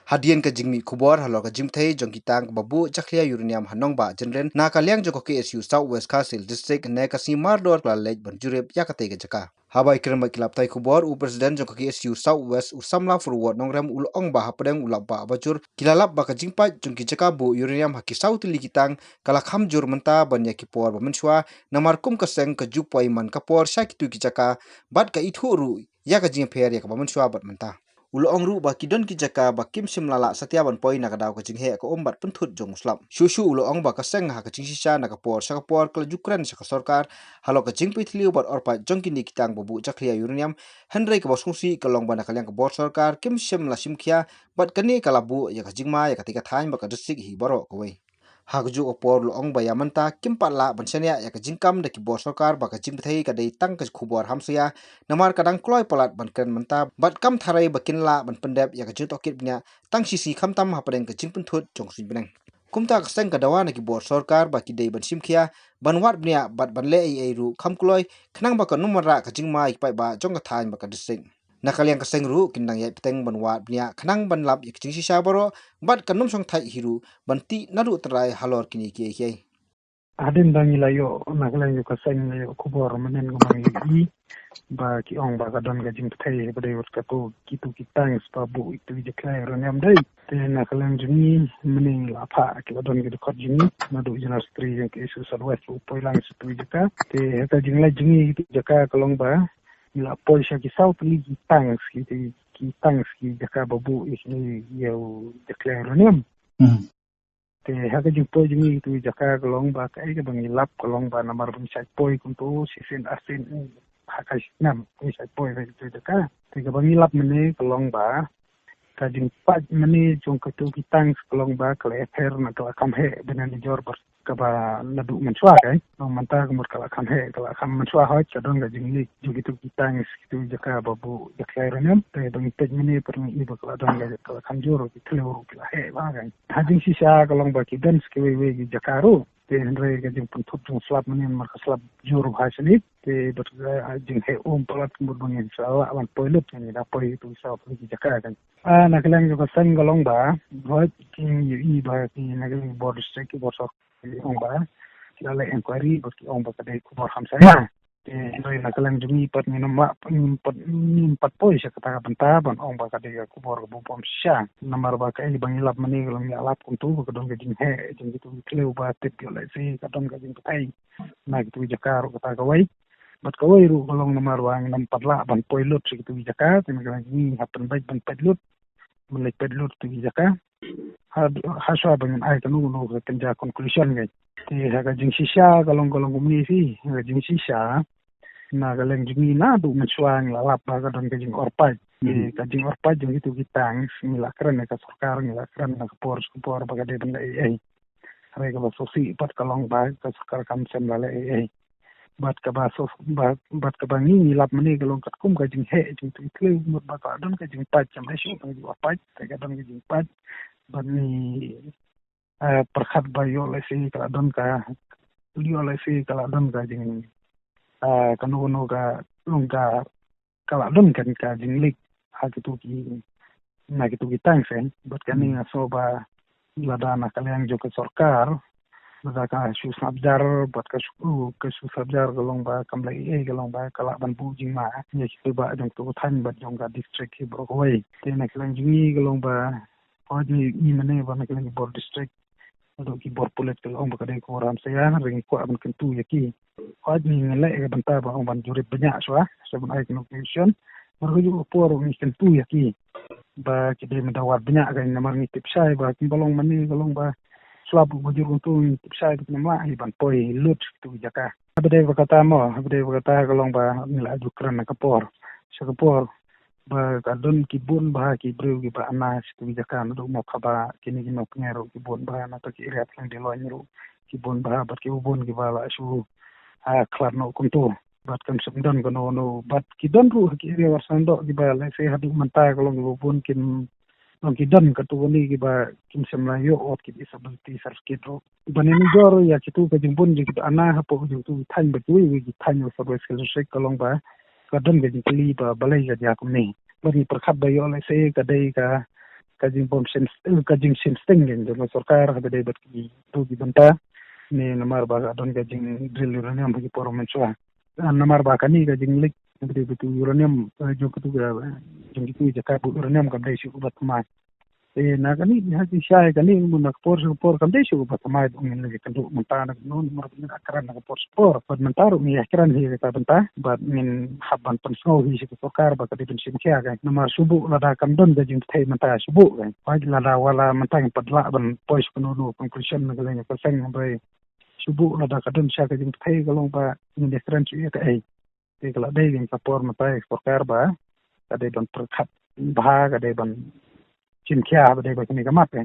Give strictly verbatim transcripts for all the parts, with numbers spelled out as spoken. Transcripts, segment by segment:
Hadien ka jingmih khubor halor ka jingpyrthei jong ki tang kaba buh jakhlia uranium ha Nongbah Jynrin, na ka liang jong ka K S U South West Khasi Hills District, ne ka sngi Mardor ka la leit ban jurip ïa katei ka jaka. Haba ïakren bad ki lad pathai khubor, u President jong ka K S U South West, u Samla Forward Nongrem, u la ong ba hapdeng u lap ba bajur, ki la lap ba ka jingpait jong ki jaka buh uranium ha ki saw tylli ki tang ka la kham jur mynta ban ïa ki por ba mynshuwa, namar kum ka seng ka ju poi man ka por sha kitu ki jaka, bad ka ithuh ruh ïa ka jingpher ïa kaba mynshuwa bad mynta. U la ong ruh ba ki don ki jaka ba kim shym la lah satia ban poi na ka daw ka jingheh ka um bad pynthut jong u slap. Shuh shuh u la ong ba ka seng ha ka jingshisha na ka por sha ka por ka la ju kren sha ka sorkar halor ka jingpynthylliew bad orpait jong kine ki tang ba buh jakhlia uranium, hynrei kaba sngewsih ka long ba na ka liang ka bor sorkar kim shym la shim khia bad kane ka la buh ïa ka jingma ïa katei ka thaiñ bad ka district hi baroh kawei. Ha kajuh ka por u la ong ba ïa mynta kim pat lah ban shaniah ïa ka jingkam da ki bor sorkar ba ka jingpyrthei ka dei tang ka khubor hamsaïa, namar ka dang kloi palat ban kren mynta bad kam tharai ba kin lah ban pyndep ïa ka jingtohkit bniah tang shi sngi khamtam hapdeng ka jingpynthut jong ka suiñ bneng. Kumta ka seng ka dawa na ki bor sorkar ba ki dei ban shim khia, ban wad bniah bad ban leh ei ei ruh kham kloi, khnang ba kan ym wanrah ka jingma ïa ki paidbah jong ka thaiñ bad ka district. Na ka liang ka seng ruh kin dang ïaid bteng ban wad bniah khnang ban lap ïa ka jingshisha baroh bad kan ym shong thait hi ruh ban tih naduh tynrai halor kine kiei kiei. Hadien ba ngi la ïoh na ka liang jong ka seng la ïoh khubor mynnin kumba ngi ïohi ba ki ong ba ka don ka jingpyrthei ba dei wat katu kitu ki tanks ba buh itu i jakhlia uranium dei. Te na ka liang jong ngi mynne ngi la phah ki la don ki dkhot jong ngi naduh General Secretary jong ka K S U South West u poi lang sha itu i jaka. Te ha ka jingleit jong ngi itu i jaka ka long ba ngi la poi sha ki saw tylli ki tanks, ki, ki, ki tanks ki jaka ba buh ïa kine ïa u jakhlia uranium. Hmm. Te ha ka jingpoi jong ngi itu i jaka ka long ba kaei kaba ngi lap ka long ba namar ba ngi shait poi kumtu shisien arsien ha ka snem ngi shait poi ha itu i jaka. Te kaba ngi lap mynne ka long ba ka jingpait mynne jong katu ki tanks ka long ba ka la ïapher na ka la kham heh bniah na jor ba kaba naduh mynshuwa ka. Long mynta ka mut ka la kham heh, ka la kham mynshuwa hoi, ka don ka jingleit jong kitu ki tanks kitu ki jaka ba buh jakhlia uranium. Te ba ngi peit mynne pat ngi i ba ka la don ka, ka la kham jur, ki thliew ruh ki la heh bha ka. Ha jingshisha ka long ba ki don sa kiwei wei ki jaka ruh. Te hynrei ka jingpynthut jong slap mynne namar ka slap jur bha shane. Te bad ka jingheh um palat ka mut ba ngin sa lah ban poi lut, ngin da poi itu i saw tylli ki jaka ka. Ah, na ka liang jong ka seng ka long ba hoi, ki ïohi ba ki na ka liang bor district ki bor sorkar ki ong ba ki la leh inquiry bad ki ong ba ka dei khubor hamsaïa. Te hynrei na ka liang jong ngi pat ngim pat, ngim pat, ngim pat poi sha kata ka bynta ban ong ba ka dei ka khubor kaba bym shisha. Namar ba kaei ba ngi lap mynne ka long ngi la lap kumtu ba ka don ka jingheh jong kitu ki thliew ba tip ïoh lehse ka don ka jingpyrthei na kitu ki jaka ruh kata kawei. Bad kawei ruh ka long namar ba ngim pat lah ban poi lut sha kitu ki jaka, te na ka liang jong ngi hap pynbeit ban peit lut. Mynleit peit lut tu ki jaka. Ha, ha shuwa ba ngin ai kano kano ka kynja conclusion ka. Te ha ka jingshisha ka long, ka long kumne shi, ha ka jingshisha na ka liang jong ngi naduh mynshuwa ngi la lap ba ka don ka jingorpait. Te ka jingorpait jong kitu ki tanks ngi la kren ïa ka sorkar, ngi la kren na ka por sha ka por ba ka dei ban leh ei ei. Hynrei kaba sngewsih pat ka long ba ka sorkar kam shym la leh ei ei. Bad kaba sngewsih, bad, bad kaba ngi ngi lap mynne ka long katkum ka jingheh jong kitu ki thliew, mut ba ka don ka jingpait, kam dei shuh ka jingpait, te ka don ka jingpait. Bad ngi, eh, pyrkhat ba ïoh lehse ka la don ka, ïoh lehse ka la don ka jing, eh, kano kano ka long ka ka la don kan ka jingleak ha kitu ki, na kitu ki tanks eh. Bad kane nga sngew ba lada na ka liang jong ka sorkar, lada ka shu sngap jar, bad ka shu, ka shu sngap jar ka long ba kam leh ei ei ka long ba ka lah ban buh jingma ïa ki paidbah jong kitu ki thaiñ bad jong ka district hi baroh kawei. Te na ka liang jong ngi ka long ba hoi ngi, ngi mynne ba na ka liang ki bor district, haduh ki bor pulit ki la ong ba ka dei ka khubor hamsaïa, hynrei ngi kwah ban kyntu ïa ki. Hoi ngi ngi leh ka bynta ba ong ban jurip bniah shuwa, shuwa ban ai kano ka solution. Mar ka juh ka por ngi kyntu ïa ki ba ki dei ban da wad bniah ka, namar ngi tip shai ba kumba long mynne ka long ba shuwa ba jur kumtu ngi tip shai ba kim lah hi ban poi lut tu jaka. Haba dei ba kata mo, haba dei ba kata ka long ba ngi la ju kren na ka por sha ka por. Ba ka don ki bun bha ki briew kiba ana sha kitu ki jaka naduh Mawkhabai, kine ki Mawknyer ruh ki bun bha, nangta ki area thleng Diloin ruh ki bun bha, bad kiba bun kiba la shu, ah, khlad noh kumtu. Bad kam shym don kano kano, bad ki don ruh ha ki area Warsangdoh kiba lehse haduh mynta ka long kiba bun kim, long ki don katto katne kiba kim shym la ïoh ot ki disability certificate ruh. Ban ïanujor ïa kitu ka jingbun jong kitu ana hapoh jong kitu ki thaiñ bad kiwei kiwei ki thaiñ ha South West Khasi Hills District ka long ba ka don ka jingkylli ba balei ka jia kumne. Bad ngi pyrkhat ba ïoh lehse ka dei ka ka jingbym shin, ka jingshinsting jong ka sorkar ha ka dei bad kito ki bynta. Ne namar ba ka don ka jingdrill uranium ha ki por mynshuwa. Namar ba kane ka jingleit ka dei bad uranium jong kito ka, jong kito ki jaka bud uranium kam dei shuh ba thymmai. Te na kane ha ki shai kane, na ka por sha ka por kam dei shuh ba thymmai. Ngin leit kynduh mynta na kano namar ba ngin kren na ka por sha ka por. Bad mynta ruh ngi ïakren hi ka bynta bad ngin hap ban pynsngew hi sha ka sorkar ba ka dei ban shim khia ka. Namar shu buh lada kam don ka jingpynthei mynta shu buh ka. Bad lada wat la mynta ngim pat lah ban poi sha kano kano conclusion na ka liang ka seng ba shu buh lada ka don sha ka jingpynthei ka long ba ngin ïakren shuh ïa kaei. Te ka la dei ka por mynta ka sorkar ba ka dei ban pyrkhat bha, ka dei ban shim khia ba dei ba kane ka mat ka.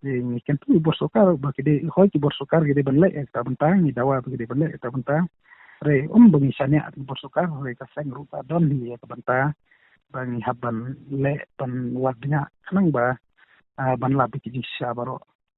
Te ngi kyntu bor sorkar ba ki dei hoi ki bor sorkar ki dei ban leh ka bynta, ngi dawa ba ki dei ban leh ka bynta. Re um ba ngi shaniah ki bor sorkar re ka seng ruh ka don hi ka bynta ba ngi hap ban leh ban wad bniah khnang ba, ah, ban lap ki jingshisha baroh.